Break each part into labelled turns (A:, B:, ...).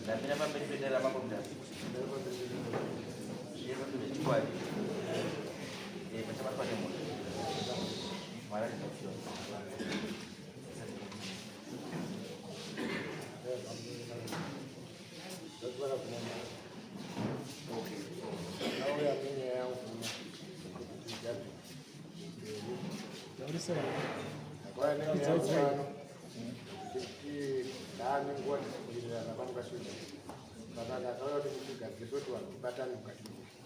A: Ndamira pamberi pedare ramambo Mutasa. Zvechokwadi. Eh, pachabatwa nemhosva. Mwari anoziva.
B: Nguva tisikuwirirana pamukasvika saka ndakauya kuti mutigadzise kuti vanhu tibatane mukati memusha.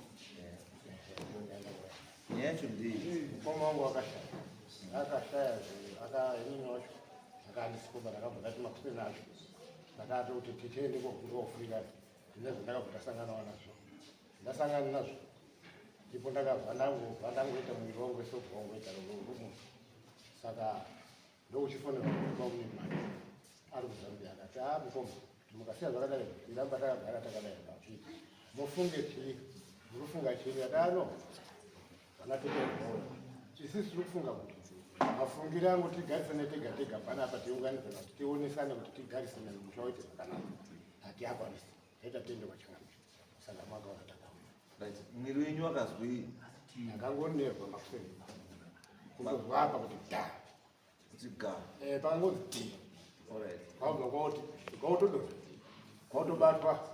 A: Nyaya yacho ndei?
B: Mukoma wangu akashaya, akashaya inini wacho akandisikoba, ndakabva ndati makuseni acho ndakatoti tichiende kofurika ndine zvandakabva ndasanganawo nazvo, ndasangana nazvo ndipo ndakabva ndangobva ndangoita muviri wangu wese ubva wangoita rumunhu. Saka ndokuchifonera mukoma mune mari ari kuZambia, akati a mukoma, kuti mukasiya zvakadai tiramba takagara takadai pachii, mufunge chii, murufunga chii? Ati ano vana teteoya, isusu tiri kufunga kuti mafungiro angu tigarisane tega tega panapa, tiunganidzana kuti tionesane kuti tigarisane musha waite zvakanaka. Hatiakwanisi taita tiende kwachangamira, saka makaona takauya.
A: Right, mwiri wenyu wakazwei?
B: Ndakangonerwa makuseni, kutozwa apa kuti da
A: Kuti ga.
B: Eh, pakangonzi ti
A: Alright.
B: Kwabva kwauti kwautodonha, kwautobatwa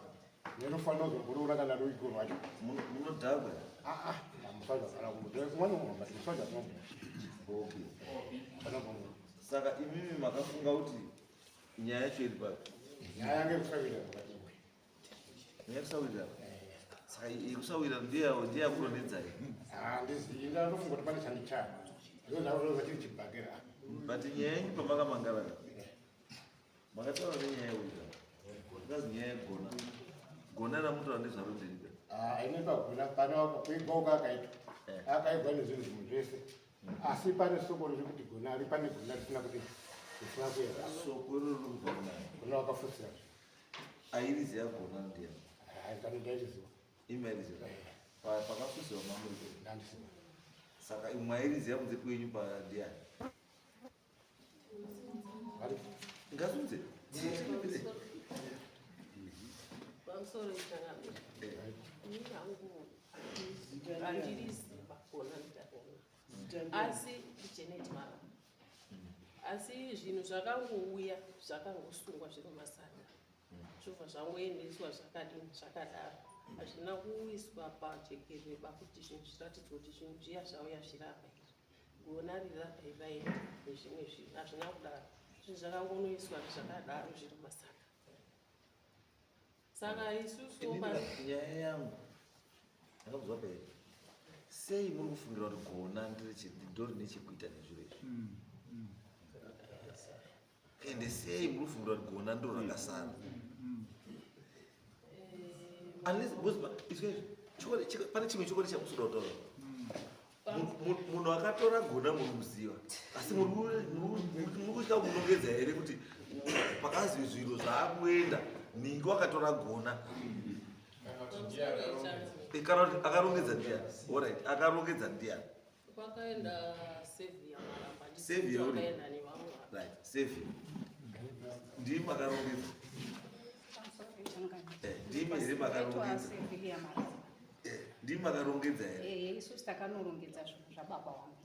B: nerufaniro zomborora kana ruigo rwacho.
A: Munodhakwa?
B: Aa, musoja kana kumwana umwe, but musoja tinombo.
A: Okay.
B: Kana kumwe.
A: Saka imimi makafunga kuti nyaya yacho iri papi?
B: Nyaya yange kusawira mukati mwe.
A: Nyaya yekusawirira? Saka yekusawirira ndiyo yakurondedzai?
B: Handizivi, ndatofunga kuti pane chandichaya. Ndozvakutoza chiri chibhakera.
A: But nyaya yenyu pamakamangara makataura nenyaya yewirira, ingazi nyaya yegona, gona ramutaura ndezvaro nderipi?
B: Ini pagona pane kuigwa uko akaitwa, akaigwa nezvinhu zvimwe zvese, asi pane soko riri kuti gona ari pane gona risina kuti risina kuera.
A: Soko iro riri kubva kunani?
B: Gona wakafusira.
A: Airiziva gona ndiyani?
B: Kana ndairiziva.
A: Imi airiziva pakafusiwa mamuri?
B: Ndandisiva.
A: Saka imwe airiziva kunze kwenyu pandiyani? Ngasunze.
C: Pamusoro changamire, ini hangu handiriziva gona nditaona, asi ndiJenet Mara, asi zvinhu zvakangouya zvakangosungwa zviri mumasaga, zvobva zvangoendeswa zvakadini zvakadaro, hazvina kuiswa pajekereba kuti zvinhu zviratidzwe kuti zvinhu zviya zvauya zvirapa izvi, gona rirapa iraenda nezvimwe zvinhu, hazvina kudaro. Zvinhu zvakangonoiswa zvakadaro zviri mumasaga, saka isusu
A: Inini nyaya yangu ndakabvunzwa pei, sei muri kufungira kuti gona ndo rine chekuita nezviro izvi? Ende sei muri kufungira kuti gona ndo rakasara? Unless because izvo izvi pane chimwe chokwadi chamusoda kutaura. Munhu akatora gona muri kuziva, asi muri kutya kunongedza here kuti pakazi zviro zvaakuenda ningi wakatora gona? Kana kuti akarongedza ndiani? Alright, akarongedza ndiani?
C: Kwakaenda Sevia Maramba.
A: Sevia uri?
C: Kwakaenda nevamwe.
A: Right, Sevia ndimi makarongedza? Ndimi here makarongedza? Ndimi makarongedza here?
D: Ehe, isusu takanorongedza zvinhu zvababa wangu.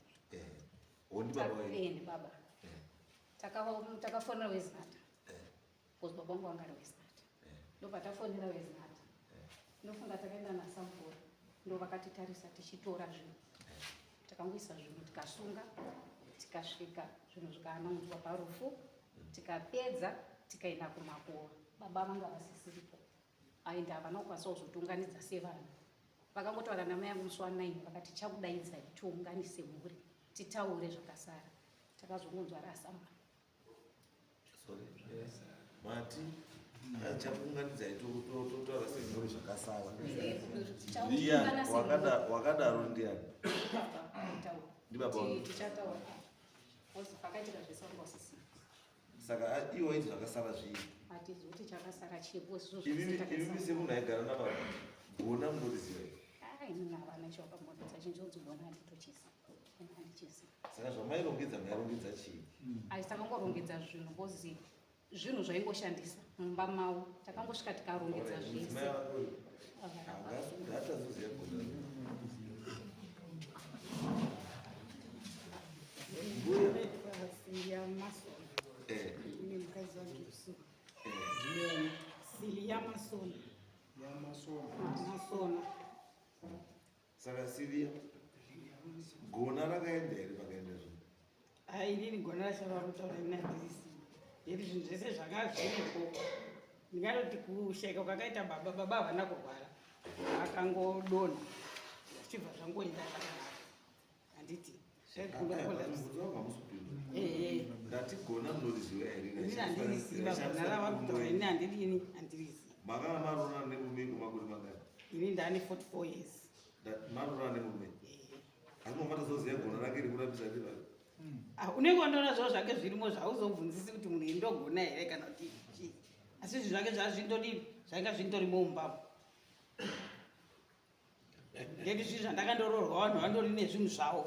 A: O, ndibaba wenyu?
D: Eh, ndibaba. Takafonera weZinatha because baba wangu anga ari weZinatha. Ndobva tafonera weZinatha, ndofunga takaenda naSamvura, ndo vakatitarisa tichitora zvinhu. Takangoisa zvinhu, tikasunga, tikasvika zvinhu zvikaanonzwa parufu, tikapedza, tikaenda kumakuva. Baba vanga vasisiripo, aenda, havana kukwanisa kuzotiunganidza sevanhu. Vakangotaura namai yangu musi wa9, vakati chakudaidzai tiunganise mhuri titaure zvakasara. Takazongonzwa rasamba.
A: Sorry, mati chakuunganidzai totaura semhuri zvakasara? Ndiani wakadaro? Ndiani? Ndibaba wangu.
D: Tichataura because pakaitika zvese vanga vasisina.
A: Saka iwo waiti zvakasara zvii?
D: Hatizi kuti chakasara chipo.
A: Imimi semunhu aigara nababa, gona munoriziva here?
D: Inini havana chawakambonetsa chinjonzi gona, handitochisi, handichisi.
A: Saka zvamairongedza mairongedza chii?
D: Asi takangorongedza zvinhu because Zvinhu zvaingoshandisa mumba mavo takangosvika tikarongedza zvese.
A: Saka Siria gona rakaenda here pakaenda zvinhu?
E: Hai inini gona racho vari kutaura ini handirisi. Nekuti zvinhu zvese zvanga zviripo. Ndingatoti kushaika kwakaita baba, baba havana kurwara. Vakangodonha. Zvichibva zvangoenda zvakanaka. Handiti?
A: Ndati gona munoriziva here?
E: Inini handirisiva gona ravari kutaura ini handidini handirisi.
A: Makanga maroorana nemurume kwemakore mangani?
E: Ini ndane 44 years.
A: Maroorana nemurume? Asi mamatozoziva gona rake rekurapisa ndivani?
E: Ah, unenge wandoona zvavo zvake zvirimo zvauzobvunzisi kuti munhu ini ndogona here kana kuti chii. Asi zvinhu zvake zvazvindodini zvanga zvindorimo mumbamo. Ngeti zvinhu zvandakandoroorwa vanhu vandori nezvinhu zvavo.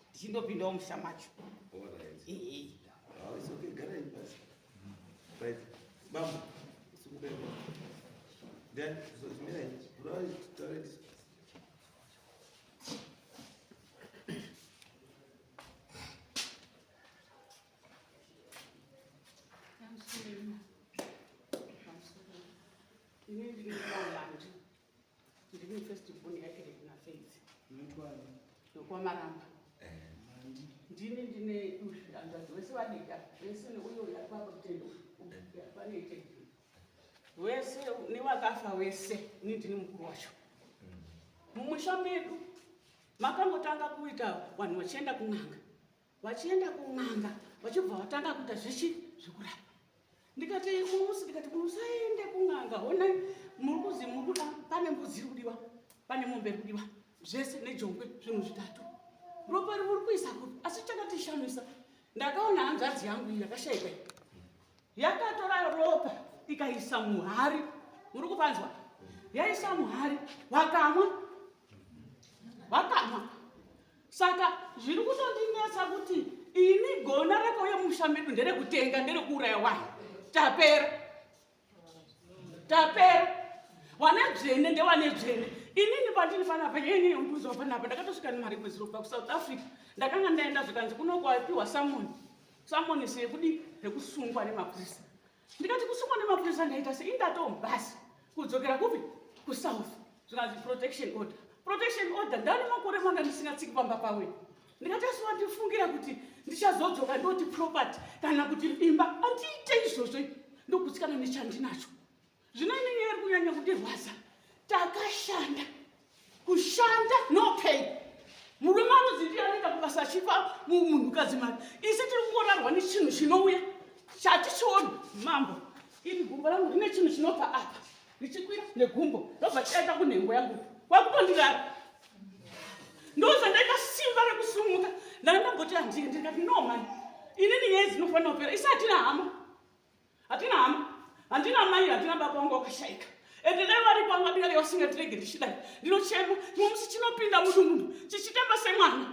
E: Ndichindopindawo musha macho.
A: Alright.
E: Ehe.
A: Ah, it's okay, garai pasi. Right. Bambo, simukai bambo. Then, so, mirai, right, right.
E: Ini ndiri Mawandi. Ndiri first born yaEric naFaith. Nokwamaramba. Ndini ndine hanzvadzi vese vadika vese neuyo uyo ari parutendo pane HIV. Wese newakafa wese ini ndini mukuru wacho. Mumusha medu makangotanga kuita vanhu vachienda kun'anga. Vachienda kun'anga vachibva vatanga kuita zvechi zvekurapa. Ndikati umusi ndikati musaende kun'anga honai muri kuzi muri kuda pane mbudzi iri kudiwa pane mombe iri kudiwa zvese nejongwe zvinhu zvitatu ropa ri muri kuisa kupi asi chakatishamisa ndakaona hanzvadzi yangu iyi yakashaikwa iyi yakatora ropa ikaisa muhari muri kupanzwa yaisa muhari vakamwa vakamwa Saka zviri kutondinetsa kuti ini gona rakauya musha medu nderekutenga nderekuuraya wani. Tapera. Tapera. Wane dzvene ndewane dzvene. Inini pandiri panapa nyaya yekuzwa panapa ndakatosvika nemari mwedzi kubva kuSouth Africa. Ndakanga ndaenda zvikanzi kuno kwapiwa summon. Summon yekudi rekusungwa nemapurisa. Ndikati kusungwa nemapurisa ndaita sei indatomubasi kudzokera kupi kusouth zvikanzi protection order protection order ndane makore manga ndisingatsiki pamba pawe ndikati asi wandifungira kuti ndichazodzoka ndoti property kana kuti imba andiite izvozvo ndokutsikana nechandinacho Zvino inini iri kunyanya kundirwadza, takashanda kushanda no pay. Murume anonzi ndiye anoenda kubasa achipa munhukadzi mari, isi tiri kungorarwa nechinhu chinouya chatichioni. Mambo, iri gumbo rangu rine chinhu chinobva apa richikwira negumbo robva chaita kunhengo yangu kwakutondirara ndozvandaita simba rekusumuka ndanga ndamboti handiye ndikati no mani inini nyaya dzinofanira kupera isi hatina hama Hatina hama, handina mai, handina baba vangu vakashaika. Ende dai varipo vanga dai vasingatirege ndichidai. Ndinochema, chimwe chinopinda mudumbu chichitamba semwana.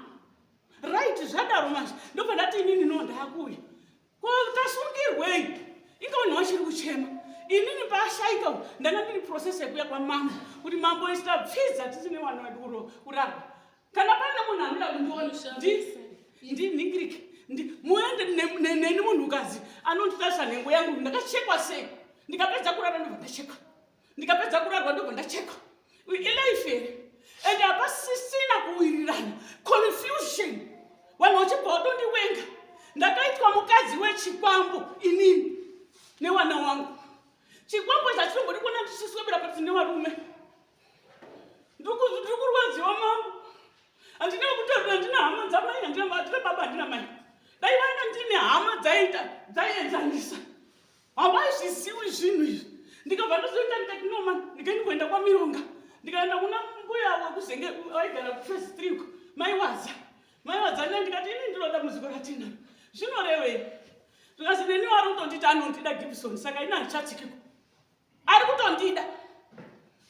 E: Right, zvadaro manje. Ndobva ndati inini no ndakuuya. Ko tasungirwei? Inga vanhu vachiri kuchema. Inini paashaika ndanga ndiri process yekuya kwamambo kuti mambo isu tapfidza tisine vana vedu kurarwa. Kana pane munhu anoda kundiona ndinhingirike muende neni munhukadzi anonditarisa nhengo yangu ndakachekwa sei ndikapedza kurara ndobva ndachekwa ndikapedza kurarwa ndobva ndachekwa ilife here and hapasisina kuwirirana confusion vanhu vachibva vatondiwenga ndakaitwa mukadzi wechikwambo inini newana wangu chikwambo chachinombodi kuona ndichiswebera pati nevarume Ndiri kurwadziwa mambo. Handina kutaurira handina hama dzamai handina handina baba handina mai. Dai vanga ndine hama dzaita dzaienzanisa. Havaizviziwi zvinhu izvi. Ndikabva ndazoita ndikati no man ndikaenda kuenda kwaMironga. Ndikaenda kuna mbuya wekuzenge vaigara kufirst three uko mai Wadza. Mai Wadza ndiye ndikati ini ndinoda dambudziko ratinaro. Zvinorevei? Zvikanzi neni wari kutonditi anondida Gibson saka ini handichatsikiko. Ari kutondida.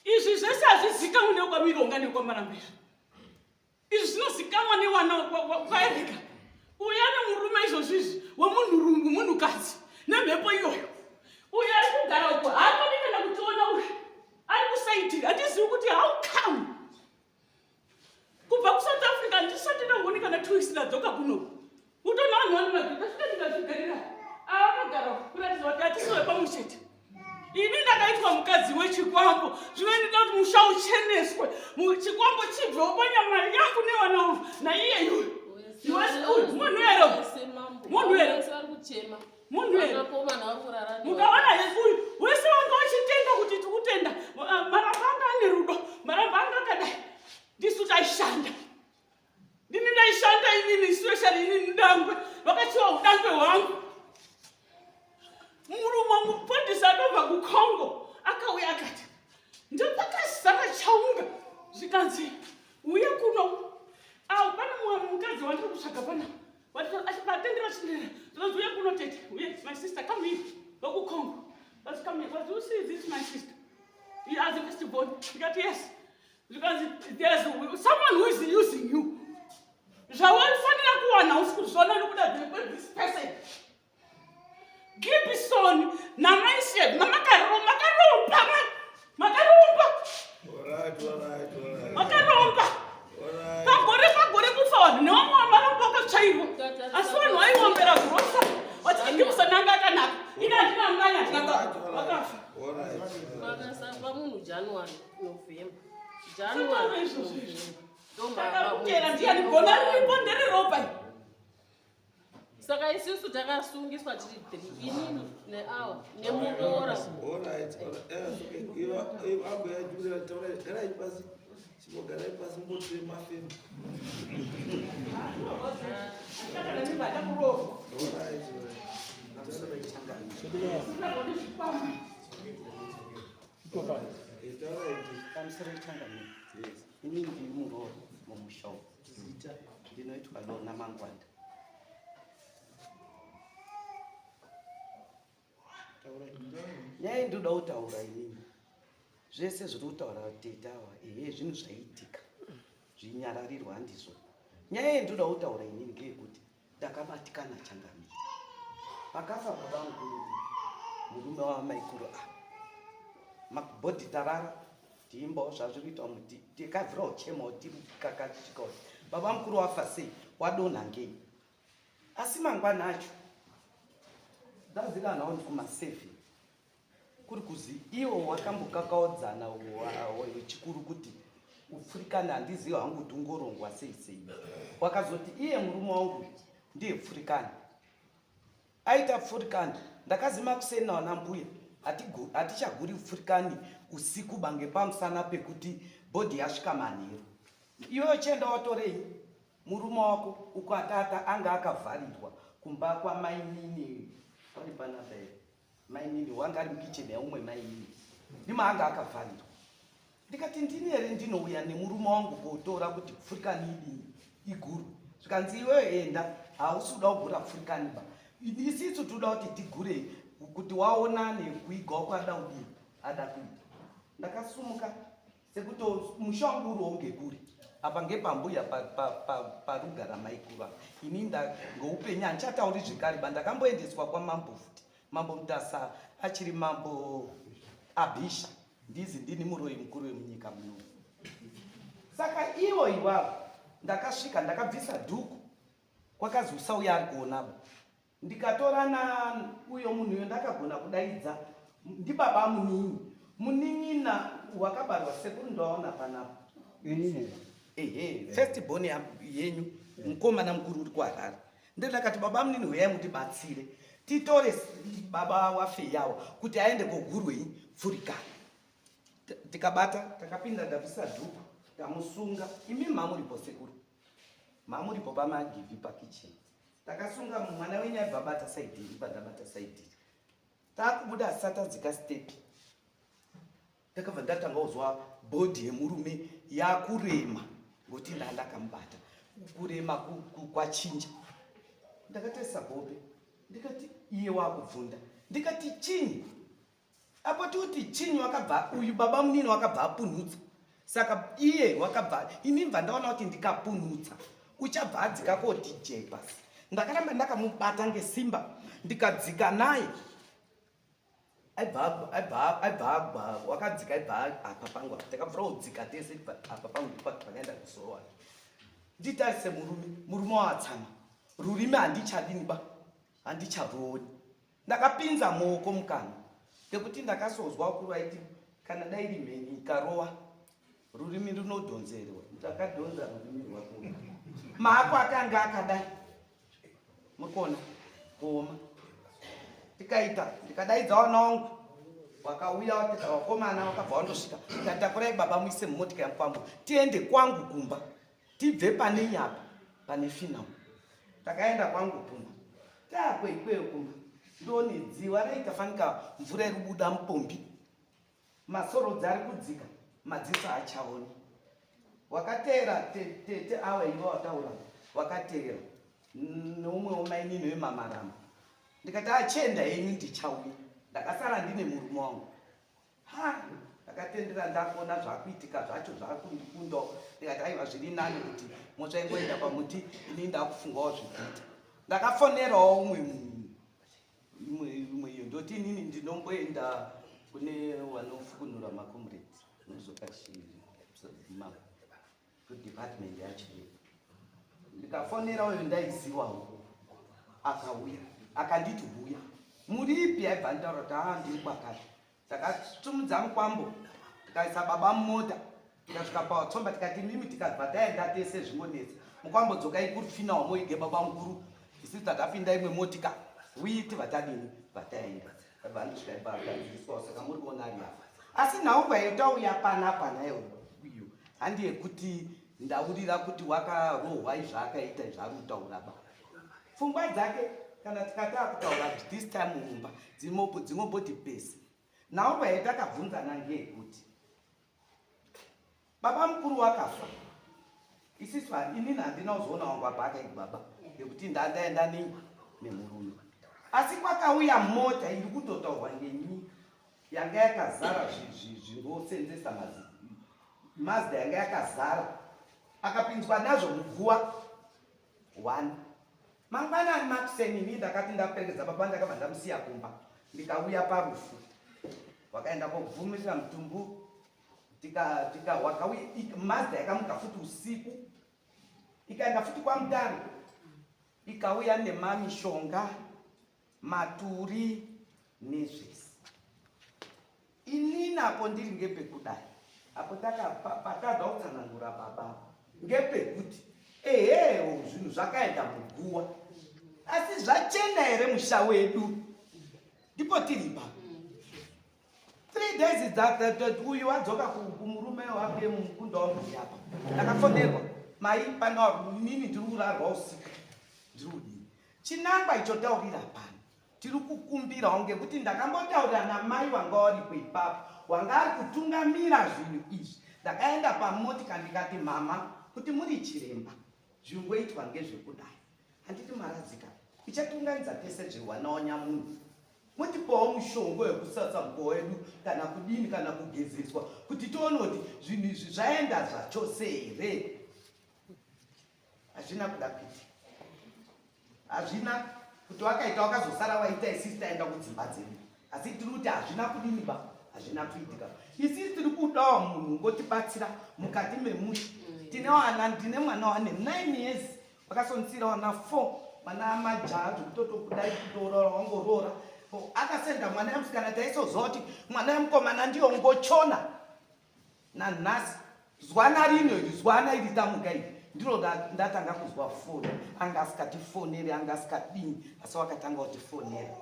E: Izvi zvese hazvizikanwi nekwamironga nekwamaramba izvi. Izvi zvinozikanwa newana kwaErika. Uya nemurume izvozvi izvi wemunhurungu munhukadzi. Nemhepo iyoyo. Uyo ari kugara uko haatodi kana kutiona uyu. Ari kusaiti handizivi kuti how come. Kubva kuSouth Africa ndisati ndamboni kana 2 weeks ndadzoka kuno. Utoona vanhu vane magiri ndasvika ndikazvigarira. Avakagara kuratidza kuti hatisi vepamuchete. Ini ndakaitwa mukadzi wechikwambo zvino ndinoda kuti musha ucheneswe chikwambo chibvewo panyama yangu nevana vangu naiyeyu munhu here munhu here munhu here mukaona uyu wese wanga uchitenda kuti tikutenda maramba anga ane rudo maramba anga akadai ndisu taishanda ndini ndaishanda inini especially inini dangwe vakachiwa udangwe hwangu murume mupondisi akabva kucongo akauya akati ndopakazara chaunga zvikanzi uye kuno awo pane mumwe mukadzi wandiri kutsvaga pana vatendera chindera zvikanzi uye kuno tete uye my sister come here vekucongo vati come here vati you see this my sister he has a first born ndikati yes zvikanzi there's someone who is using you zvawaifanira kuwana usi kuzviona nekuda this person Gibson namaishe makaromba makaromba makaromba pagore pagore kufa vanhu nevamwe vamaromba vakatsvairwa asi vanhu vaiombera grosa vachiti Gibson anga akanaka ini handina mukanya handina vakafa
C: vakasafa munhu January November January
E: Takakutera ndiani gona riripo ndereropa
C: Saka isusu takasungiswa tiri three inini neawa nemuroora.
A: Garai pasi chimbogarai pasi mbotere mafemo.
F: Pamusoro changamire, ini ndiri muroora mumusha umu. Zita ndinoitwa Lona Mangwanda. Nyaya yandinoda kutaura inini, zvese zviri kutaura tete ava, ehe zvinhu zvaiitika zvinyararirwa handizvo. Nyaya yandinoda kutaura inini ngeyekuti ndakabatikana changamire. Pakafa baba mukuru murume wamaikuru ava, mabhodhi tarara tiimbawo zvazviri kuita muti tikabvira uchemawo tikakachisvika kuti baba mukuru wafa sei wadonha ngei asi mangwana acho ndazikanwa kuti kuma7 kuri kuzi iwo wakambokakaodzana wechikuru kuti upfurikane handizivi hangu kuti ungorongwa sei sei wakazoti iye murume wangu ndiye pfurikane Aita pfurikani ndakazima kuseni nawana mbuya hatichaguri pfurikani usiku bange pamusana pekuti bhodhi yasvika manheru iwewe chienda watorei murume wako uko atata anga akavharirwa kumba kwamainini pari panapa here mainini wanga ari mukicheni yaumwe mainini ndimo anga akavharirwa Ndikati ndini here ndinouya nemurume wangu kotora kuti pfurikani idini iguru zvikanzi iwewe enda hausi kuda kugura pfurikani ba isisu tinoda kuti tigure kuti waonane kuiga wako ada kudini ada kuita ndakasumuka sekuti musha wangu uriwo ngekuri apa ngepambuya parugara maikuru apa ini ngeupenyu handichatauri zvekare ba ndakamboendeswa kwamambo futi mambo mutasa achiri mambo abhisha Ndizi ndini muroyi mukuru wemunyika muno. Saka ivo iwavo ndakasvika ndakabvisa dhuku kwakazi usauya ari kuonabo ndikatora na uyo munhu uyo ndakagona kudaidza ndibaba munini munin'ina wakabarwa sekuru ndaona panapa ehe first born yenyu mukomana mukuru uri kuharare Ndakati baba munini huyai mutibatsire titore baba wafeyawa kuti aende kogurwei pfurikani. Tikabata takapinda ndabvisa dhuku tamusunga imi mamuripo sekuru mamuripo pamagivhi pakitchen takasunga mwana wenyu aibva abata saidi iri pandabata saidi iri takubuda asati adzika stepi Ndakabva ndatanga kuzwa body yemurume yakurema ngokuti ndaa ndakamubata kurema kwachinja. Ndakatarisa hope ndikati iye wakubvunda ndikati chinyi apo tikuti chinyi wakabva uyu baba munini wakabva apunhutsa saka iye wakabva ini bva ndaona kuti ndikapunhutsa uchabva adzika koti jee pasi ndakaramba ndakamubata ngesimba Ndikadzika naye aibva aibva aibva agwa wakadzika aibva apa pangu apa takabvira kudzika tese apa pangu pakaenda kusoro wake nditarise murume murume watsama rurimi handichadini ba handicharuoni ndakapinza muoko mukanwa ngekuti ndakasozwa vakuru vaiti kana dai iri mheni ikarowa rurimi runodhonzerwa ndakadhonza rurimi rwako maako akanga akadai muri kuona kuoma tikaita ndikadaidza wana wangu wakauya wakomana wakabva wandosvika ndatakurai baba muise mumotika yamukwambo tiende kwangu kumba tibve pane nyapa pane finamu takaenda kwangu kumba taakwe ikweyo kumba ndone dziwa raita fanika mvura iri kubuda mupombi Masorodzi ari kudzika, madziso haachaoni. Wakateera tete awa iwe wataura wakateera neumwewo mainini wemamarama. Ndikati achienda henyu ndichauya. Ndakasara ndine murume wangu. Ha, ndakatendera ndakuona zvakuitika zvacho zvakundikundawo. Ndikati aiwa zviri nani kuti mhosva ingoenda pamuti ini ndakufungawo zvekuita. Ndakafonerawo umwe munhu imwe imwe iyo ndoti inini ndinomboenda kune vanofukunura macomrades kudepartment yacho ndikafonera uyo ndaiziwawo akauya akanditi huya muripi aibva anditaura kuti haa ndiri kwakati Takatumudza mukwambo tikaisa baba mumota tikasvika pawatsomba tikati mimi tikabva taenda tese zvingonetsa mukwambo dzokai kurufina wamoige baba mukuru isi takapinda imwe motika wii tibva tadini bva taenda tabva andosvika ibagadziriswa saka muri kuona ari apa asi nhaurwa yotauya panapa nayo iyo handi yekuti ndaurira kuti wakarohwa izvaakaita izvaari kutaura ba pfungwa dzake kana tikati akutaura this time mumba dzinomboti pesi nhaurwa yetakabvunzana ngeyekuti baba mukuru wakafa isisu inini handina kuzoona wangu apa akaiti baba ngekuti ndandaenda nei nemurume asi kwakauya mota iri kutotaurwa ngenyika yanga yakazara zvingosenzesa mazda yanga yakazara akapinzwa nazvo muguwa One. Mangwanani makuseni ini ndakati ndaperekedza baba ndakabva ndamusiya kumba ndikauya parufu. Wakaenda kobvumirira mutumbu tika tika wakauya Mazda yakamuka futi usiku ikaenda futi kwaMutare ikauya nemamishonga maturi nezvese. Inini apo ndiri ngepekudai apo patadza kutsanangura baba ngepekuti ehewo zvinhu zvakaenda muguwa asi zvachena here musha wedu ndipo tiri pa three days uyu wadzoka kumurume wake mukunda wangu apa ndakafonerwa mai pano inini ndiri kurarwa usiku ndiri kudii chinangwa icho taurira pano Tiri kukumbirawo ngekuti ndakambotaura namai wanga waripo ipapo wanga ari kutungamira zvinhu izvi. Ndakaenda pamotika ndikati mama kuti muri chiremba zvingoitwa ngezvekudai handiti maradzika ichatunganidza tese zvehwana wanyamunhu motipawo mushongo wekusasa mukowa wedu kana kudini kana kugezeswa kuti tione kuti zvinhu izvi zvaenda zvachose here hazvina kuda kuitika hazvina kuti wakaita wakazosara waita isisi taenda kudzimba dzedu asi tiri kuti hazvina kudini ba hazvina kuitika isisi tiri kudawo munhu ungotibatsira mukati memusha tine wana ndine mwana wane nine years vakasonitsira wana four vana majaha zvekutotokudai kutoorora wangoroora akasenda mwana yemusikana taisoziva kuti mwana yemukomana ndiyo ngochona Nanhasi zwana rino iri zwana iri tamuka iri ndiro ndatanga kuzwa foni anga asikatifoneri anga asikadini asi wakatanga kutifonera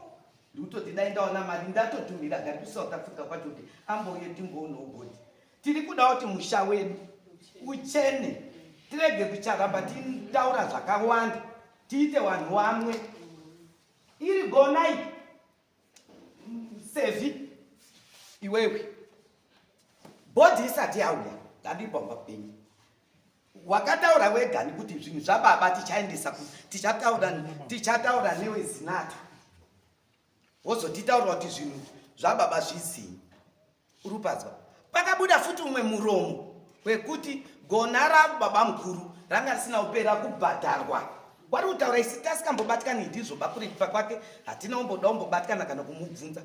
F: ndikutoti dai ndaona mari ndatotumira gari kusouth africa kwacho kuti ambouye timboonawo bhodhi tiri kuda kuti musha wedu uchene tirege kucharamba titaura zvakawanda tiite vanhu vamwe iri gonai Sevi iwewe bhodhi isati yauya ndandiri pamba penyu wakataura wegani kuti zvinhu zvababa tichaendesa tichataura tichataura newe zinata wozotitaura kuti zvinhu zvababa zvizinyi urupadzwa pakabuda futi umwe muromo wekuti gona rababa mukuru ranga risina kupera kubhadharwa. Wari kutaura isi tasikambobatikani ndizvo bakuripa kwake hatina kumboda kumbobatikana kana kumubvunza.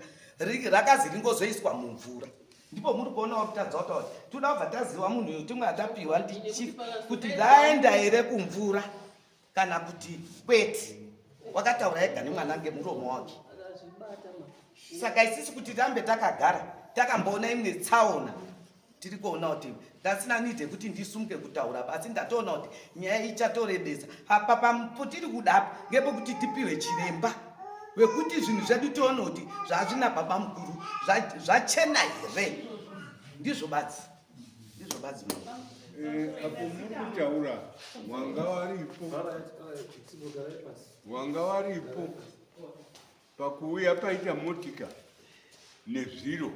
F: Rakazi ringozoiswa mumvura. Ndipo muri kuona wakutadza kutaura. Toda kubva taziva munhu uyu timwe atapiwa ndichief kuti vaenda here kumvura kana kuti kwete. Wakataura ega nemwana ngemuromo wake. Saka isisi kuti tirambe takagara takamboona imwe tsaona tiri kuona kuti ndasina need yekuti ndisumuke kutaura asi ndatoona kuti nyaya ichatorebesa apa pamutiri kuda apa ngepekuti tipiwe chiremba wekuti zvinhu zvedu tione kuti zvazvina baba mukuru zvachena here. Ndizvo badzi, ndizvo badzi mama.
G: Apo muri kutaura wanga waripo, wanga waripo pakuuya paita motika nezviro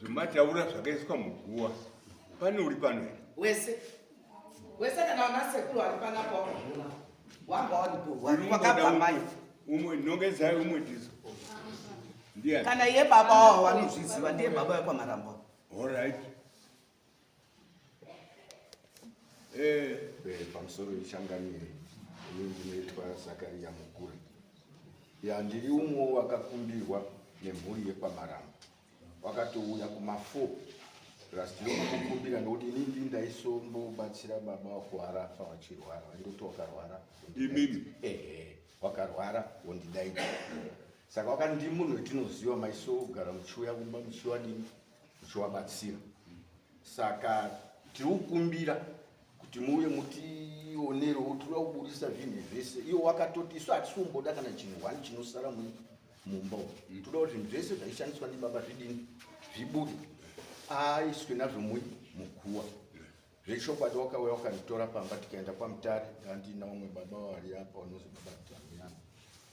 G: zvemataura zvakaiswa muguwa. Pane uri pano here?
F: Wese wese kana vana sekuru vari panapa wakazviona wanga waripo wakabva mai
G: umwe nongedzai umwe ndizo ndiani?
F: Kana iye baba wavo vanozviziva ndiye baba vekwaMarambo.
G: All right.
H: Pamusoro yechangamire, ini ndinoitwa Zakaria Mukure. Ya, ndiri umwe wakakumbirwa nemhuri yekwaMaramba. Wakatouya kuma 4 plus ndinokukumbira nekuti ini ndini ndaisombobatsira baba wakuharafa vachirwara. Vaindoti wakarwara.
G: Imimi?
H: Ehe, wakarwara wondidaidza. Saka wakati ndi munhu wetinoziva maisogara muchiuya kumba muchiwadini muchiwabatsira. Saka tiri kukumbira kuti muuye mutionerewo, tiri kuburisa zvinhu zvese. Iwo wakatoti isu hatisi kumboda kana chinhu one chinosara mumba umu. Toda kuti zvinhu zvese zvaishandiswa ndibaba zvidini zvibude, aiswe nazvo muguwa. Zvechokwadi wakauya wakanditora pamba tikaenda kwaMutare, ndandina umwe baba vari apa unozi baba Damiano.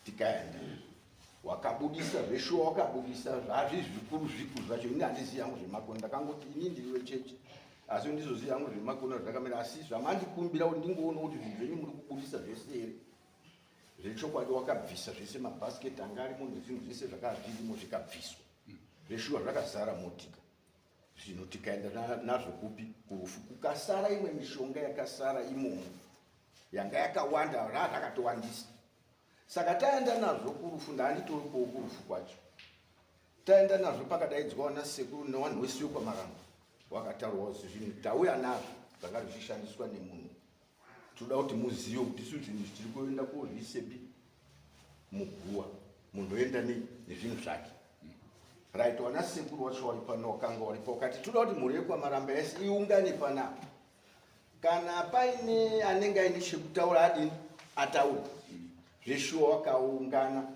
H: Tikaenda wakabudisa zveshuwa, wakabudisa zvazvi zvikuru zvikuru zvacho. Ini handizivi hangu zvemakona, ndakangoti ini ndiri wechechi asi ndizozivi hangu zvemakona zvakamira, asi zvamandikumbira kuti ndingoona kuti zvinhu zvenyu muri kubudisa zvese here. Zvechokwadi wakabvisa zvese, mabhasiketi anga arimo nezvinhu zvese zvakanga zvirimo zvikabviswa zveshuwa, zvakazara motika. Zvino tikaenda nazvo kupi? Kurufu. Kukasara imwe mishonga yakasara imomo yanga yakawanda, rakatowandisa. Saka taenda nazvo kurufu, ndanditoripowo kurufu kwacho. Taenda nazvo pakadaidzwa vana sekuru nevanhu vese vekwaMaramba, wakataurwa kuti zvinhu tauya nazvo zvanga zvichishandiswa nemunhu. Toda kuti muzive kuti isu zvinhu tiri kuenda kozviisepi muguwa, munhu oenda nezvinhu zvake. Right, vana sekuru wacho wari pano wakanga waripo wakati toda kuti mhuri yekwaMaramba yese iungane panapa. Kana paine anenge aine chekutaura adini ataure. Zveshuwa wakaungana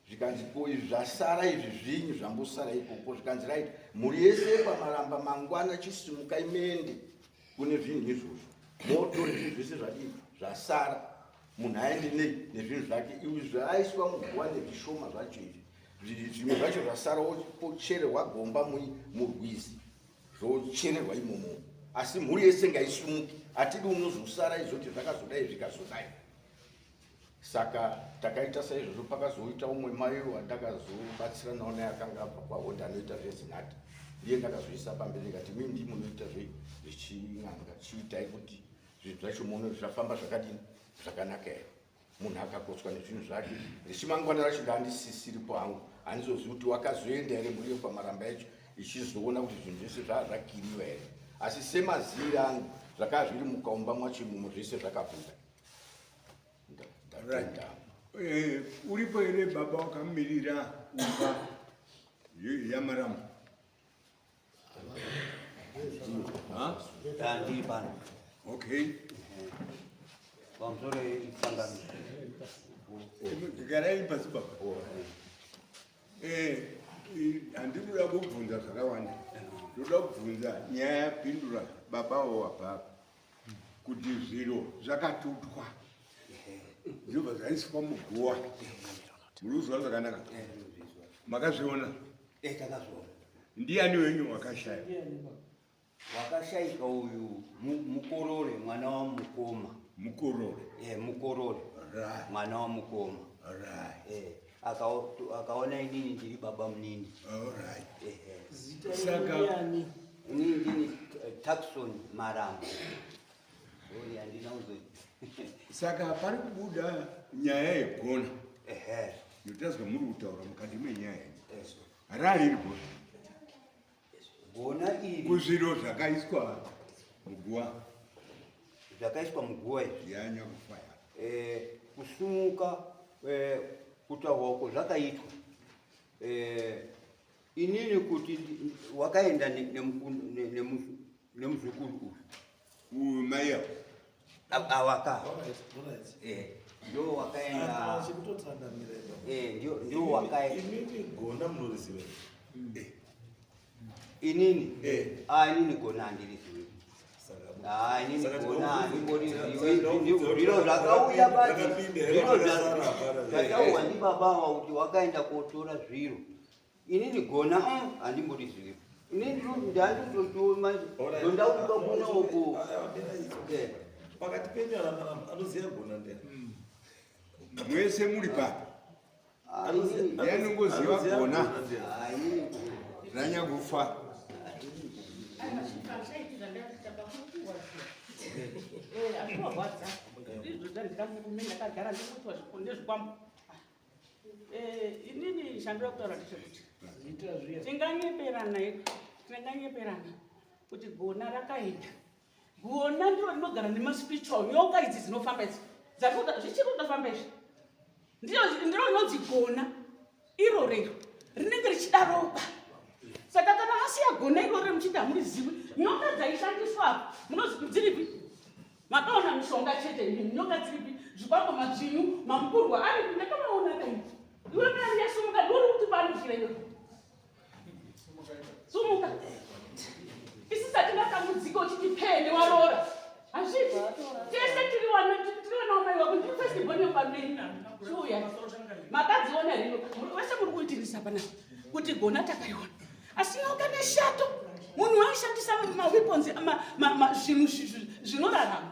H: zvikanzi ko izvi zvasara izvi zvinyi zvambosara ikoko, zvikanzi right, mhuri yese yekwaMaramba mangwana chisimukai muende kune zvinhu izvozvo, motore zvinhu zvese zvadii zvasara, munhu aende nei nezvinhu zvake. Izvi zvaaiswa muguwa nezvishoma zvacho izvi, zvimwe zvacho zvasara ochererwa gomba murwizi, zvochererwa imomo. Asi mhuri yese ngaisumuke, hatidi unozosara izoti zvakazodai zvikazodai. Saka takaita saizvozvo. Pakazoita umwe mai wandakazobatsira nawo naye akanga abva kwaHonda anoita zvezinata, ndiye ndakazoisa pamberi ndikati mii ndii munoita zvechin'anga, chiitai kuti zvinhu zvacho muone kuti zvafamba zvakadini zvakanaka here. Munhu akakotswa nezvinhu zvake rechimangwana racho ndandisisiripo hangu, handizozivi kuti wakazoenda here mhuri yekwaMaramba yacho ichizoona kuti zvinhu zvese zvaa zvakiriwa here. Asi semaziviro angu zvakava zviri mukaumba mwacho imomo zvese zvakabuda. Ndatenda.
G: Uripo here baba wakamirira umba yaMaramba?
I: Ndiri pano.
G: Okay.
I: Pamusoro yesangano.
G: Garai pasi baba. Handiri kuda kubvunza zvakawanda, ndoda kubvunza nyaya yapindura babawo wababa kuti zviro zvakatutwa zvinobva zvaiswa muguwa. Muri kuzwa zvakanaka? Makazviona?
I: Takazviona.
G: Ndiani wenyu wakashaya?
I: Wakashaika uyu mukorore, mwana wa mukoma.
G: Mukorore?
I: Mukorore. Mwana wa mukoma. Akaona inini ndiri baba munini.
G: Saka
I: inini ndini Taxon Maramba. Sorry, handina kuzo
G: Saka pari kubuda nyaya yegona yotazwa muri kutaura mukati menyaya yenyu. Rari gona.
I: Gona iri
G: kuzviro zvakaiswa muguwa.
I: Zvakaiswa muguwa izvi.
G: Yanya kufaya.
I: Eh, kusumuka eh, kutaurwa uko zvakaitwa. Eh, inini kuti wakaenda nemuzukuru uyu.
G: Uyu mai avo.
I: Awaka. Eh, ndio wakaenda. Eh, ndio ndio wakaenda.
A: Imimi gona munoriziva.
I: Eh. Inini? Eh. Ah, inini gona handirizivi. Ah, inini gona handimborizivi. Zviro zvakauya basi. Zviro zvataurwa ndibaba ava kuti wakaenda kotora zviro. Inini gona handimborizivi. Inini ndanditotiwo manje ndondauka kuno uko.
A: Pakati penyu anoziva gona ndiani?
G: Mwese muri papa. Ndianongoziva gona ranyakufa.
E: Azvinorwadza ndizvo zvandikamurume ndakagara ndikuitwa ndezvikwambo. Inini chandinoda kutaura ndechekuti tinganyeperana tinganyeperana kuti gona rakaenda. Gona ndiro rinogara nemaspiritual nyoka idzi dzinofamba idzi zvichiri kutofamba izvi ndiro rinonzi gona iro rero rinenge richida ropa. Saka kana asiya gona iroro muchiti hamurizivi, nyoka dzaishandiswa apa munozi dziripi? Makaona mishonga chete imimi, nyoka dziripi? Zvikwambo, madzvinyu, mamukurwa aripi? Ndakamaona kaini. Iwe mari yasumuka ndiuri kuti panukira iwe. Sumuka. Isu satingatambudzika uchiti pene waroora. Hazviiti. Tese tiri wana tiri wana wamai wako ndiri first born yepamberi. Chiuya. Makadziona here? Vese muri kuitirisa panapa kuti gona takaiona. Asi nyoka neshato munhu waishandisa maweapons zvinhu zvinorarama.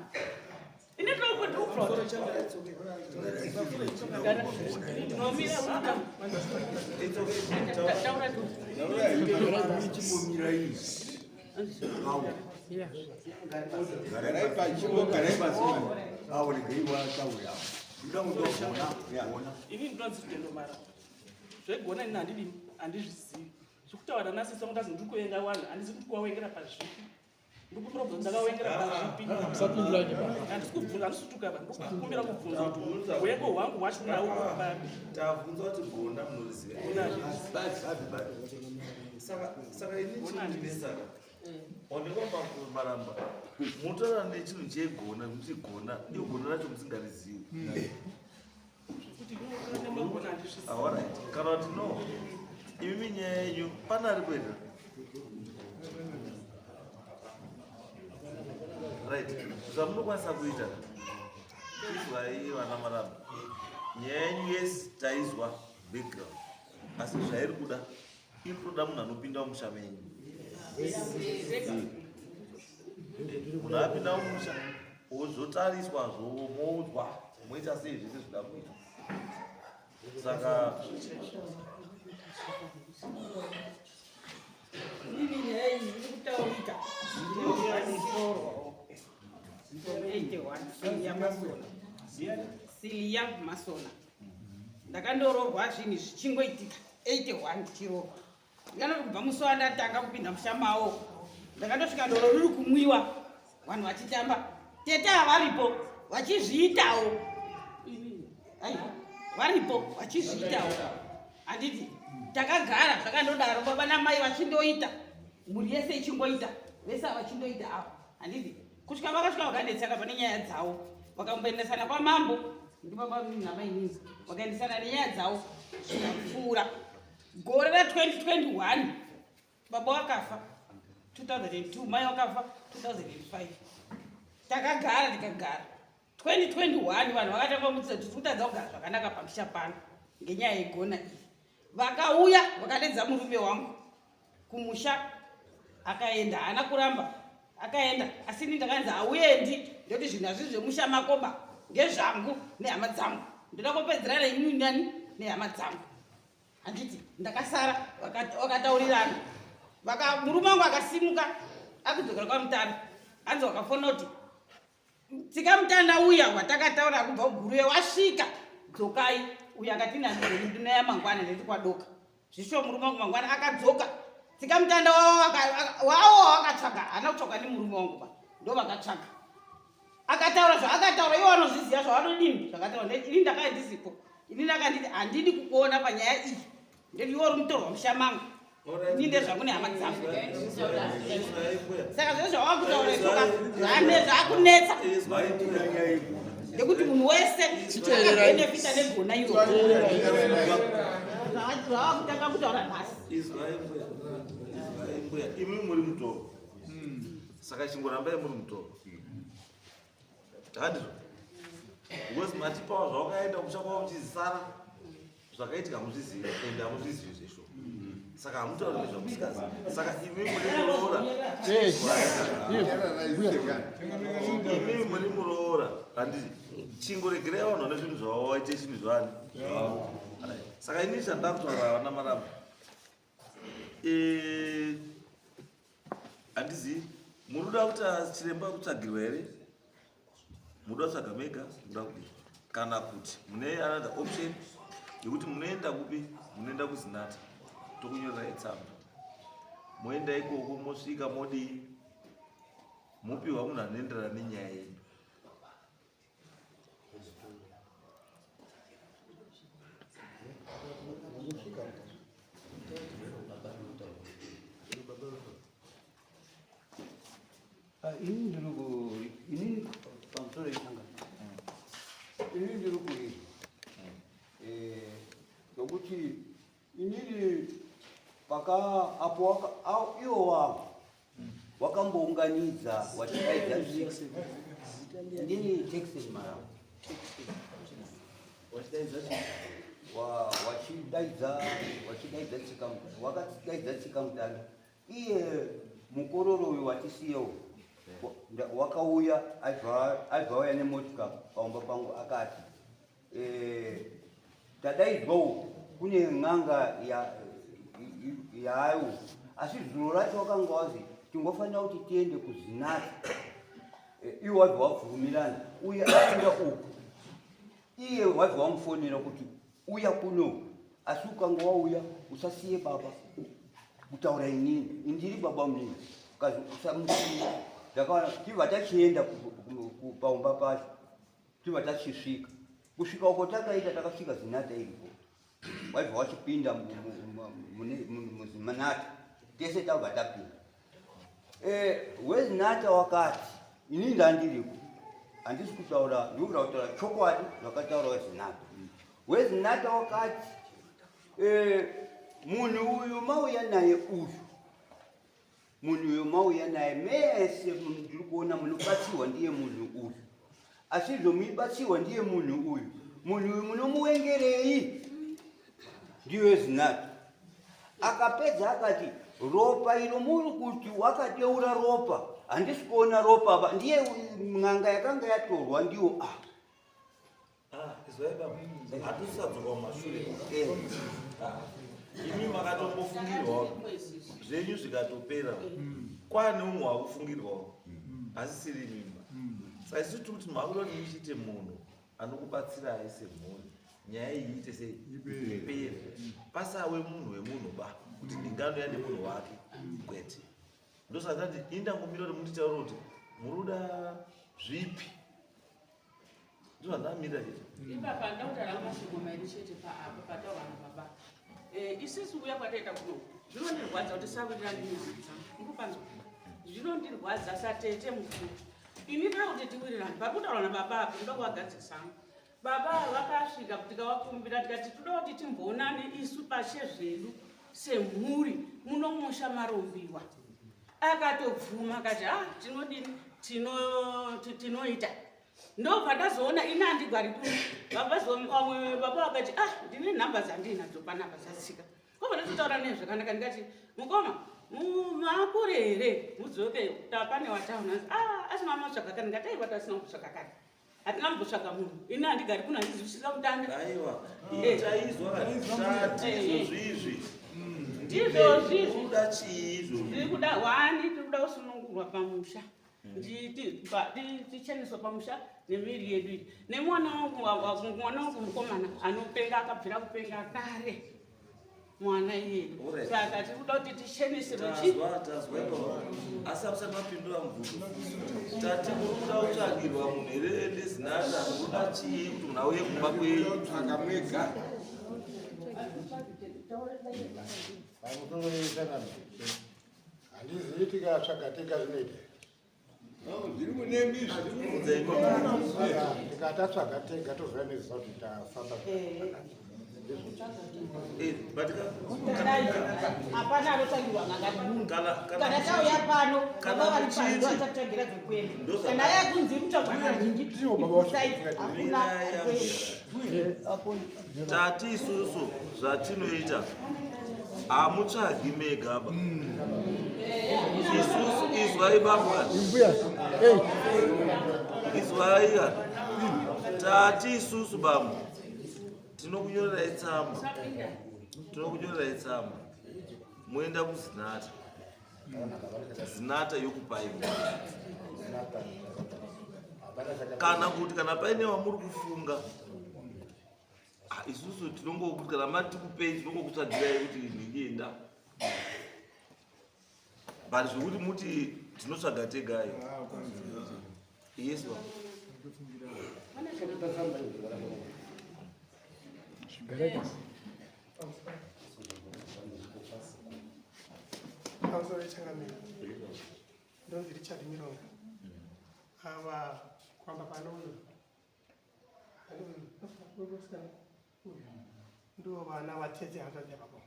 E: Ini ndinokuti uprota. Taura tu.
G: Garai pachimbo, garai pasi.
H: Awo regai wataura. Ndoda kundogona. Gona.
E: Ini ndinonzi Rutendo Mara. Zvegona ini handidini, handizvizivi. Zvekutaura nasisi vangu ndazi ndiri kuvenga vanhu, handizi kuti kuwawengera pazvipi. Ndikumbira kubvunza ndakawengera pazvipi. Handisi kubvunza, handisi kutuka ba. Ndikukumbira kubvunza kuti hwengo hwangu hwacho nawo papi.
A: Tabvunza kuti gona munoriziva. Saka saka ini chinondinetsa onekwa maramba munotaura nechinhu chegona muchigona iyo gona racho musingarizivi.
E: Kuti ndinogona handizvizivi.
A: Alright. Kana kuti no. Imimi nyaya yenyu pana ari kuenda. Right. Zvamunokwanisa kuita. Izwai vana maramba. Nyaya yenyu yes taizwa background. Asi zvairi kuda iri kutoda munhu anopinda mumusha menyu. Munhu apinda mumusha ozotariswa zvomoudzwa moita sei zvese zvida kuita. Saka
J: Inini nyaya iyi iri kutaurika ndinofanirwawo 81 Silia Masona. Silia Masona. Ndakandoroorwa zvinhu zvichingoitika 81 ndichiroorwa. Ndinganoti kubva musi wandatanga kupinda musha mawo ndakandosvika doro riri kumwiwa vanhu vachitamba tete havaripo vachizviitawo. Aiwa, varipo vachizviitawo. Handiti takagara zvakandodaro baba namai vachindoita mhuri yese ichingoita vese vachindoita avo. Handiti kusvika vakasvika vakanetsana pane nyaya dzavo vakamboendesana kwamambo ndibaba namai nini vakaendesana nenyaya dzavo zvikapfuura. Gore ra 2021 baba wakafa 2002 mai wakafa 2005. Takagara tikagara 2021 vanhu vakatanga kumutsa kuti kutadza kugara zvakanaka pamusha pano ngenyaya yegona iyi. Vakauya vakaledza murume wangu kumusha akaenda, haana kuramba akaenda, asi ini ndakanzi hauendi ndoti zvinhu hazvisi zvemusha makoba ngezvangu nehama dzangu, ndoda kupedzerana inini nani nehama dzangu. Handiti ndakasara vakataurirana murume wangu akasimuka akudzokera kwaMutare, hanzi wakafona kuti Tsikamutanda uya watakataura kubva kuGuruve wasvika, dzokai. Uya akati ndinaya mangwana nditi kwadoka. Zvishuwa murume wangu mangwana akadzoka. Tsikamutanda wawo wawakatsvaga haana kutsvagwa nemurume wangu ba. Ndo vakatsvaga. Akataura zvaakataura iwo anozviziva zvavanodini zvakataura. Ini ndakanga ndisipo. Ini ndakanditi handidi kukuona panyaya iyi. Ndeti iwe uri mutorwa musha mangu. Ini ndezvangu nehama dzangu. Saka zvese zvawakutaura izvoka zvane zvakunetsa. Ngekuti munhu wese akabenefita negona iro. Zvawakutanga kutaura nhasi.
A: Izwai mbuya. Izwai mbuya. Imi muri mutoro. Saka chingorambai muri mutoro. Handizvo. Because matipawo zvawakaenda kumusha kwavo muchizisara. Zvakaitika hamuzvizivi and hamuzvizivi zvesho. Saka hamutauri nezvamusikazi. Saka imi muri muroora. Imi muri muroora. Handiti chingoregerai vanhu vane zvinhu zvavo vaite zvinhu zvani. Saka ini chandakutaura vana maramba. Eh, handizivi muri kuda kuti chiremba kutsvagirwa here muda kutsvaga mega muda kudii kana kuti mune another option yekuti munoenda kupi munoenda kuzinata tokunyorerai tsamba moenda ikoko mosvika modii mopiwa munhu anoenderana nenyaya yenyu
I: Ini ndiri ku ini pamusoro yechangano ini ndiri kuiri eh, nokuti inini paka apo iwo wavo wakambounganidza wachidaidza ndini Jackson Marawa wachidaidza wachidaidza tsika wakadaidza tsika mutanda iye mukororo uyu watisiya uyu wakauya aibva auya nemotika paumba pangu akati eh, tadaidzwa uku kune n'anga yaayo asi zuro racho wakanga wazi tingofanira kuti tiende kuzinata eh, iwe wabva wabvumirana uye aenda uku iye wabva wamufonera kuti uya kuno asi ukanga wauya usasiye baba kutaura inini indiri baba munini ukazi usamusiya ndakaona tibva tachienda paumba pacho tibva tachisvika kusvika uko takaita takasvika zinata iripo waibva wachipinda muzinata tese tabva tapinda eh, wezinata wakati ini ndandiriko handisi kutaura ndikuda kutaura chokwadi zvakataura wezinata wezinata wakati eh, munhu uyu mauya naye uyu Munhu uyo mauya naye mese ndiri kuona munobatsirwa ndiye munhu uyu asi izvo muibatsirwa ndiye munhu uyu munhu uyu munomuwengerei ndiyo zinati akapedza akati ropa iro muri kuti wakadeura ropa handisi kuona ropa apa ndiye n'anga yakanga yatorwa ndiyo a ah.
A: Ah, izwai baba, hatisadzoka mumashure. Eh. Ah, imi makatombofungirwawo zvenyu zvikatopera kwane umwe wakufungirwawo asi siri mimba. Saka isu tiri kuti makuda kuti muchiite munhu anokubatsirai semhuri nyaya iyi iite sei ipere pasawe munhu wemunhu ba kuti ndinganouya nemunhu wake kwete ndosaka ndati ini ndangomira kuti munditaure kuti muri kuda zvipi ndozvandamirira chete
E: ipapa ndakutaura mashoko mairi chete paapa pataurwa nababa eh, isisu kuya kwataita kuno zvinondirwadza kuti sawirirani nyama dzangu mukupanzwa zvinondirwadza satete mukuru ini ndoda kuti tiwirirane pari kutaurwa nababa apa ndoda kuvagadzirisangu baba vakasvika tikavakumbira tikati toda kuti timboonane isu pashe zvedu semhuri munomusha marombiwa akatobvuma akati ah tinodini tinoita ndobva ndazoona ini handigari kuno vamwe baba vakati ah ndine nhamba dzandiinadzo panapa dzatsika kobva ndatotaura naye zvakanaka ndikati mukoma makure here mudzoke tapane wataona ah asi mama tsvaga kani ndikati aiwa tasina kutsvaga kani hatina kumbotsvaga munhu ini handigari kuno handizwisisa kutanga
A: aiwa eh. chaizwa shati eh. izvozvizvi
E: ndizvozvizvi
A: kuda chii izvozvi
E: tiri kuda wani tiri kuda kusunungurwa pamusha. Ticheneswe pamusha nemiviri yedu iyi. Nemwana wangu, mwana wangu mukomana anopenga, akabvira kupenga kare mwana iyeye. Saka tiri kuda kuti ticheneserwe chi.
A: Tazwa, tazwa ipapo. Asi hamusati mapindura mubvunzo. Tati muri kuda kutsvagirwa munhu here nezinata? Muri kuda chii kuti munhu auye kumba kwenyu?
G: Tsvaga mwega.
B: Handizivi tikatsvaga tega zvinoita.
G: Zviri munemi
B: izvi. Tikatatsvaga tega toziva neziva kuti tafamba.
J: Hapana anotsvagirwa n'anga munhu. Kana tauya pano, baba vari pano ndo vachatsvagira dzekuenda. Kana yakunzi iri kutsvagwa nazhinji, hakuna.
A: Tati isusu zvatinoita hamutsvagi mega ba. Isusu izwai baba. Izwai ka. Tati isusu bambo. Tinokunyorerai tsamba. Tinokunyorerai tsamba. Moenda kuZinata. Zinata yokupai munhu. Kana kuti kana paine wamuri kufunga, isusu tinongokuti kana mati kupei tinongokutsvagirai kuti nhingi enda. But zvekuti muti tinotsvaga tegayo. Yes, baba.
K: Pamusoro yechangamire, ndonzi Richard Mironga. Ava kwamba pano uyu ndo vana vatete hanzvadzi yababa.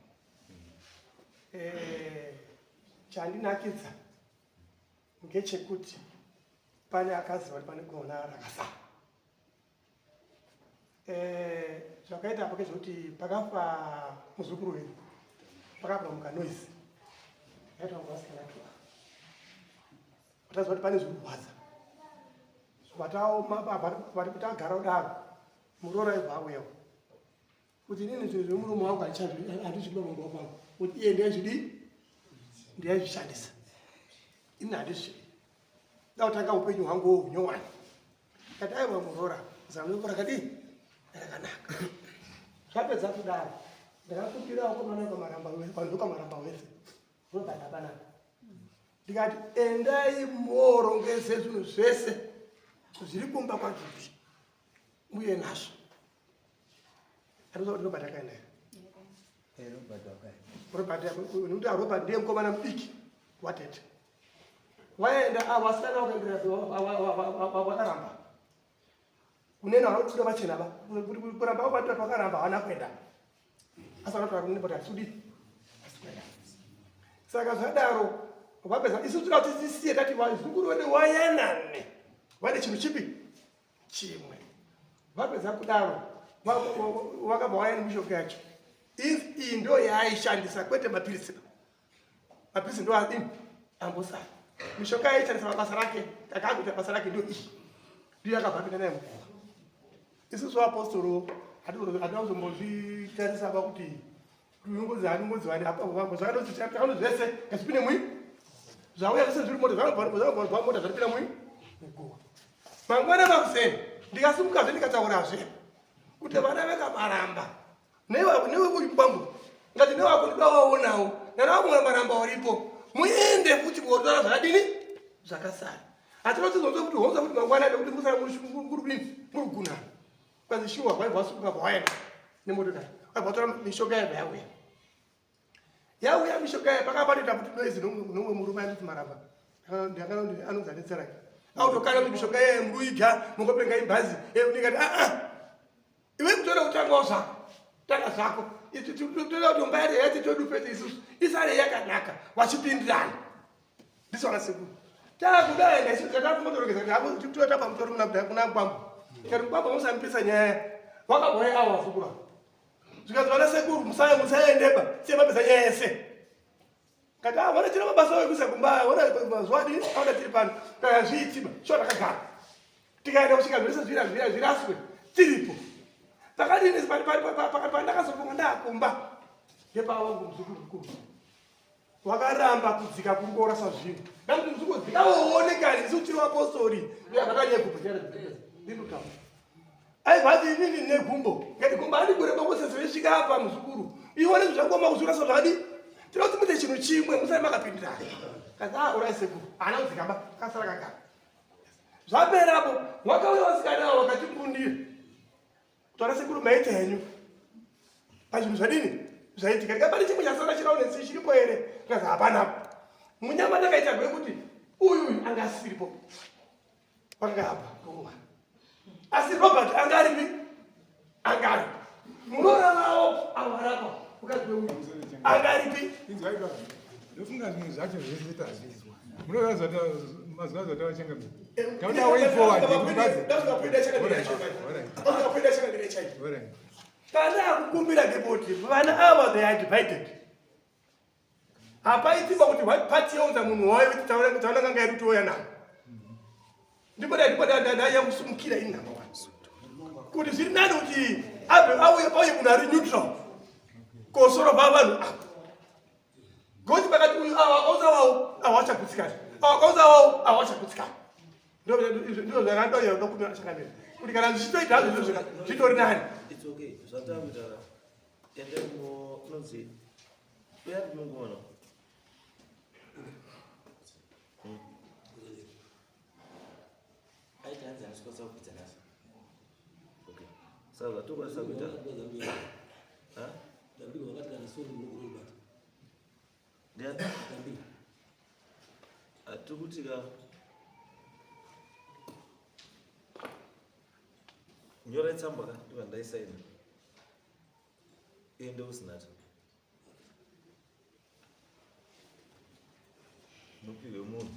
K: Chandinakidza ngechekuti pane akaziva kuti pane gona rakasara. Zvakaita apo ngezvekuti pakafa muzukuru wedu, pakabva muka noise yaitwa kuvasikana tu, vataziva kuti pane zviri kurwadza. Vataoma tagara kudaro, muroora ibva auyawo kuti inini zvinhu zvemuromo wangu handizvidi pamambo kwangu, kuti iye ndiyaizvidi, ndiyaizvishandisa, ini handizvidi, da kutanga upenyu hwangu hunyowani. Kati aiwa muroora, zano rako rakadii rakanaka. Zvapedza kudaro, ndakakumbira vakomana kwamaramba, vanhu vekwamaramba wese Robert apanapa, ndikati endai morongeze zvinhu zvese zviri kumba kwaGibhi muye nazvo. Anoziva kuti Robert akaenda here? Robert, nekuti Robert ndiye mukomana mudiki watete. Waenda avo vasikana vakaramba kunena vanobuda pachena va kuramba kwatatu vakaramba, havana kuenda, asi vanotaura kunene kuti hatisudi, hasi kuenda. Saka zvadaro, vapedza, isu toda kuti tisiye tati vazukuru vedu wayanane, vane chinhu chipi chimwe. Vapedza kudaro, vakabva waya nemishonga yacho. Iyi ndo yaaishandisa, kwete mapirisi. Mapirisi ndo adini ambosara. Mishonga yaishandisa pabasa rake, akakuita basa rake, ndo iyi, ndiyo yakabva apinda naye muguva. Isusu apostoro hatina kuzombozvitarisa pa kuti unongozi anongozi vani zvakatoti takano zvese ngazvipinde mui, zvauya zvese zviri mota, zvanobva mota zvatipinda mui muguva. Mangwana makuseni ndikasimukazve, ndikataurazve kuti vana vekamaramba newe uyu mkwambo ngati newako ndidawaonawo nana maramba waripo, muende futi kuotora zvakadini zvakasara. Hatinotizonzwe kuti honza kuti mangwana nekuti musara muri kudini, muri kugunana kwanzi shuwa. Waibva wasimuka, bva waenda nemotokari, waibva watora mishonga yabva yauya, yauya mishonga yaya. Pakapa panoita kuti noise nomwe murume anoti maramba anonzi adetserake autokana kuti mishonga yaya muruiga mungopenga ibhazi. Ndikati aa, iwe kutoda kutangawo zvako, tanga zvako. Toda kuti imba yacho todu pete isusu isare yakanaka, vachipindirana ndisona sekuru takudaenda isu tatakumotorongeza kuti totapa mutoro kuna kwambo. Kati kwambo musamupisa nyaya, wakabhoya avo vazukuru, zvikanzi vana sekuru musaendeba siye mapesa nyaya yese. Kati ah, vana tine mabasa ekuisa kumba, ona mazuva adini aona tiri pano, kana zviitima sho takagara tikaenda kusvika zvese zvira zvira zviraswe tiripo. Pakadini pandakazofunga ndakumba ndepawangu muzukuru mukuru wakaramba kudzika kungorasa zvinhu. Ndakuti muzukuru Ndikaoonekani isu tiri vapostori. Vakanyegumbo ndinotaura. Aibva ati inini negumbo. Ngati gumbo handigure bongosese vesvika apa muzukuru. Ione zvangoma kuzura zvakadi. Tinoda kuti muite chinhu chimwe musare makapindirana. Kazi ah urai sekuru. Haana kudzikamba kasara kagara. Zvaperapo wakauya vasikana avo vakatimbundira. Kuti ana sekuru maita henyu. Pazvinhu zvadini? Zvaitika. Ndikabata chimwe chasara chiraunesi chiripo here? Ndikazi hapana. Munyama ndakaita gwekuti uyu uyu anga asiripo. Wakanga abva nguva. Asi Robert anga aripi? Anga aripo. Muroora wavo avo varapa mukadzi weuyu anga aripi?
L: Inzwai baba. Ndofunga zvimwe zvacho zvese tazvizwa. Munoziva mazuva zvatavachangamira. Tauda way forward yekuti bazi.
K: Kana akukumbira ngepoti vana ava they are divided. Hapaiti pakuti one party younza munhu wayo kuti taona taona nganga yedu touya nayo. Ndipo dai ndipo dai dai yakusumukira ini number one. Kuti zviri nani kuti abve auye pauye munhu ari neutral. Kosoro va vanhu ava. Goti pakati uyu awa kauza wawo awa achagutsikana. Awa kauza wawo awa achagutsikana. Ndizvo zvakadai ndokumira chakamira. Kuti kana zvichitoita hazvo izvozvo zvitori nani.
A: It's okay. Zvatakuita endai munonzi uya mungoona. Aita hanzi handisi kukwanisa kupedza nhasi. Okay. Saka zvatokwanisa kuita. Ha? Ndiani? Hatiri kuti ka nyorai tsamba ka ndibva ndaisaina. Iende kusinata. Mupihwe munhu.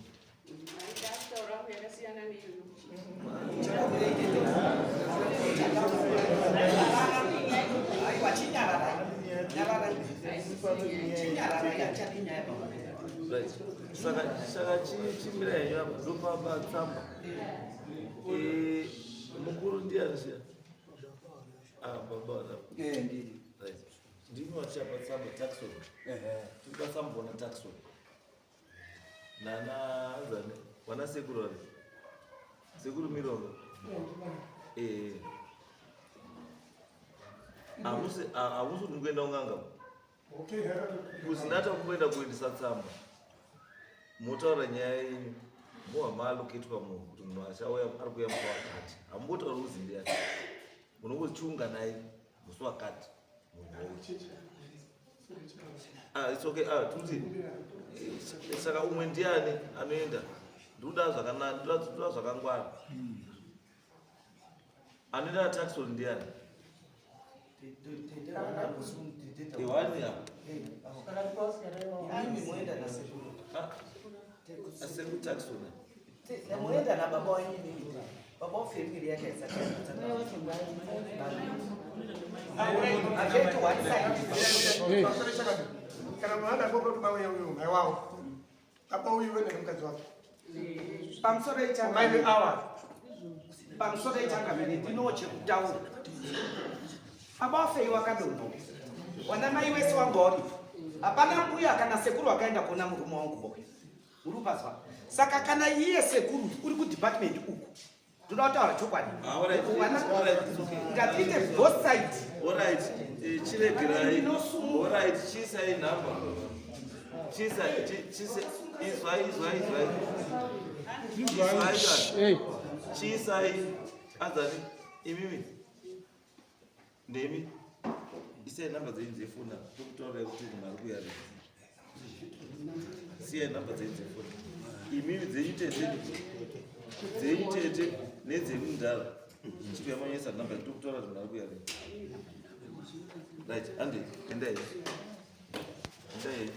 A: Saka saka chimira henyu apa ndopapa tsamba. Eh, mukuru ndiani siya? Ah, baba.
I: Eh, ndini.
A: Right. Ndimi vatichapa tsamba taxon. Tikupa tsamba ona taxon. Nana anzani vana sekuru vari. Sekuru Mirongo. Eh. Hamusi hamusi kuti mukuenda kun'anga. Kuzinata kumboenda kuendesa tsamba. Motaura nyaya yenyu. Moha maaloketwa munhu kuti munhu achauya ari kuuya musi wakati. Hamumbotauri kuzi ndiyani. Munongozi chiunganai musi wakati. Ah, it's okay. Ah, tuti. Eh, saka umwe ndiani anoenda? Ndikuda zvakanaka, ndikuda zvakangwara. Anoenda na Taxon ndiani? Iwani apa. Ah, Asekuru Taxon.
F: Moenda nababa wenyu inini. Baba wafemiri yake haisati hazvaiti one side.
K: Kana munhu ada kupa kuti mauya uyu mai wavo. Baba uyu wene nemukadzi wake.
F: Pamusoro
K: Mai veawa.
F: Pamusoro ichangamire ndinowo chekutaura. Baba wafei wakadonha. Wana mai wese wanga uripo. Hapana mbuya kana sekuru akaenda kuona murume wangu boy. Uri kupazwa? Saka kana iye sekuru uri kudepartment uku. Ndoda kutaura chokwadi.
A: Ah, alright. Alright, it's okay.
F: Ngatiite both side.
A: Alright, eh, chiregerai. Alright, chiisai number. Chiisai, chiisai, izwai, izwai, izwai. Izwai, izwai. Chiisai, anzani, imimi. Ndemi. Isai number dzenyu dzefoni apa. Tokutaurai kuti munhu ari kuuya rini. Siyai number dzenyu dzefoni. Imimi dzenyu tete. Dzenyu tete nedzemundara. Chibva manyesa number tokutaura kuti munhu ari kuuya rini. Right, handi, endai. Endai.